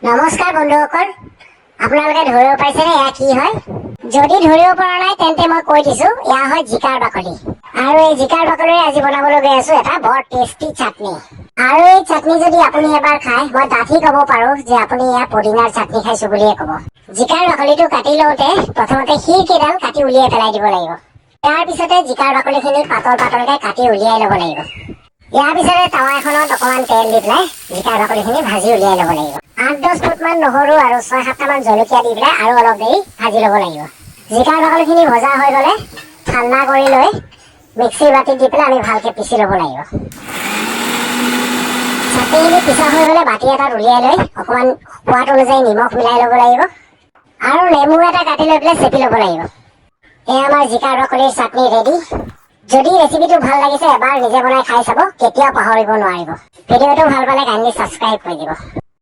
নমস্কাৰ বন্ধুসকল, আপোনালোকে ধৰিব পাৰিছেনে এয়া কি হয়? যদি ধৰিব পৰা নাই, তেন্তে মই কৈ দিছো, এয়া হয় জিকাৰ বাকলি। আৰু এই জিকাৰ বাকলিৰে আজি বনাবলৈ গৈ আছো এটা বৰ টেষ্টি চাটনি। আৰু এই চাটনি যদি আপুনি এবাৰ খায়, মই ডাঠি ক'ব পাৰো যে আপুনি এয়া পদিনাৰ চাটনি খাইছো বুলিয়ে ক'ব। জিকাৰ বাকলিটো কাটি লওঁতে প্ৰথমতে শিৰ কেইডাল কাটি উলিয়াই পেলাই দিব লাগিব। তাৰ পিছতে জিকাৰ বাকলিখিনি পাতল পাতলকে কাটি উলিয়াই ল'ব লাগিব। ইয়াৰ পিছতে টাৱা এখনত অকণমান তেল দি পেলাই জিকাৰ বাকলিখিনি ভাজি উলিয়াই ল'ব লাগিব। 8-10 ফুটমান নহৰু আৰু 6-7টামান জলকীয়া দি পেলাই আৰু অলপ দেৰি ভাজি ল'ব লাগিব। জিকাৰ বাকলিখিনি ভজা হৈ গ'লে ঠাণ্ডা কৰি লৈ মিক্সিৰ বাতিত দি পেলাই আমি ভালকে পিচি ল'ব লাগিব। চাটনিখিনি পিচা হৈ গ'লে বাতি এটাত উলিয়াই লৈ অকণমান সোৱাদ অনুযায়ী নিমখ মিলাই ল'ব লাগিব আৰু নেমু এটা কাটি লৈ পেলাই চেপি ল'ব লাগিব। এয়া আমাৰ জিকাৰ বাকলিৰ চাটনি ৰেডি। যদি ৰেচিপিটো ভাল লাগিছে, এবাৰ নিজে বনাই খাই চাব, কেতিয়াও পাহৰিব নোৱাৰিব। ভিডিঅ'টো ভাল পালে কাইণ্ডলি ছাবস্ক্ৰাইব কৰি দিব।